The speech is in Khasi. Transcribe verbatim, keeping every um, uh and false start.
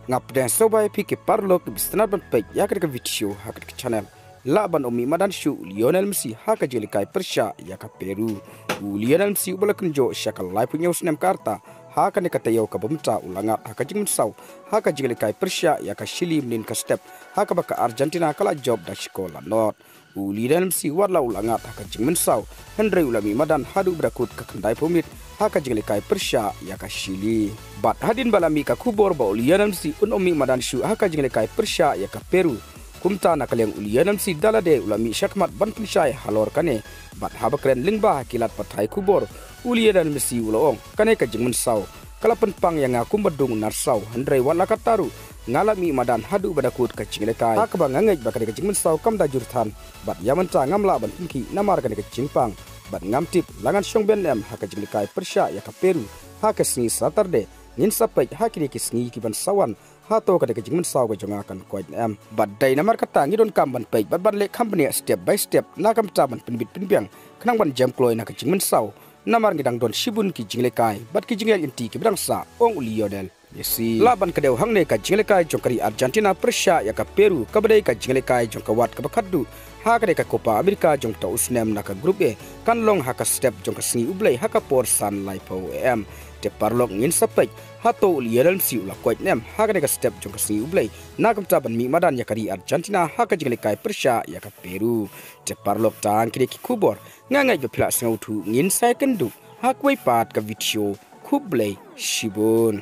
Nga pdiang sngewbha ïa phi ki paralok kiba sngewtynnat ban peit ïa kane ka video ha kane ka channel. Lah ban ym mih madan shuh u Lionel Messi ha ka jingïalehkai pyrshah ïa ka Peru. U Lionel Messi uba la kynjoh sha ka laiphew hynñiew snem ka rta ha kane ka taïew kaba mynta u la ngat ha ka jingmynsaw ha ka jingïalehkai pyrshah ïa ka Chile mynhynnin ka step ha kaba ka Argentina ka la jop da shi kol la nod. U Lionel Messi wat la u la ngat ha ka jingmynsaw, hynrei u la mih madan haduh ba da kut ka khyndai phew minit ha ka jingïalehkai pyrshah ïa ka Chile. Bad hadien ba la mih ka khubor ba u Lionel Messi un ym mih madan shuh ha ka jingïalehkai pyrshah ïa ka Peru, kumta na ka liang u Lionel Messi da lade u la mih shakhmat ban pynshai halor kane. Bad haba kren lyngba ha ki lad pathai khubor, u Lionel Messi u la ong, kane ka jingmynsaw ka la pynpang ïa nga kumba dung u narsaw, hynrei wat la katta ruh nga la mih madan haduh ba da kut ka jingïalehkai. Ha kaba nga ngeit ba kane ka jingmynsaw kam da jur than, bad ïa mynta ngam lah ban pynkhih namar kane ka jingpang. Bad ngam tip la ngan shong biang em ha ka jingïalehkai pyrshah ïa ka Peru ha ka sngi Saturday. Ngin sa peit ha kine ki sngi kiban sa wan, hato kane ka jingmynsaw ka jong nga kan koit ne em. Bad dei namar kata ngi donkam ban peit bad ban leh kham bniah step by step na ka bynta ban pynbit pynbiang khnang ban jem kloi na ka jingmynsaw, namar ngi dang don shibun ki jingïalehkai bad ki jingïaid lynti kiba dang sah, ong u Lionel Messi. Lah ban kdew hangne ka jingïalehkai jong ka ri Argentina pyrshah ïa ka Peru, kaba dei ka jingïalehkai jong ka wad kaba khatduh ha kane ka Copa America jong uta u snem na ka Group A, kan long ha ka step jong ka sngi U Blei ha ka por san laiphew A M. Te paralok, ngin sa peit hato u Lionel Messi u la koit ne em ha kane ka step jong ka sngi U Blei na ka bynta ban mih madan ïa ka ri Argentina ha ka jingïalehkai pyrshah ïa ka Peru. Te paralok, tang kine ki khubor, nga ngeit ba phi la sngewthuh, ngin sa ïakynduh ha kawei pat ka video. Khublei shibun.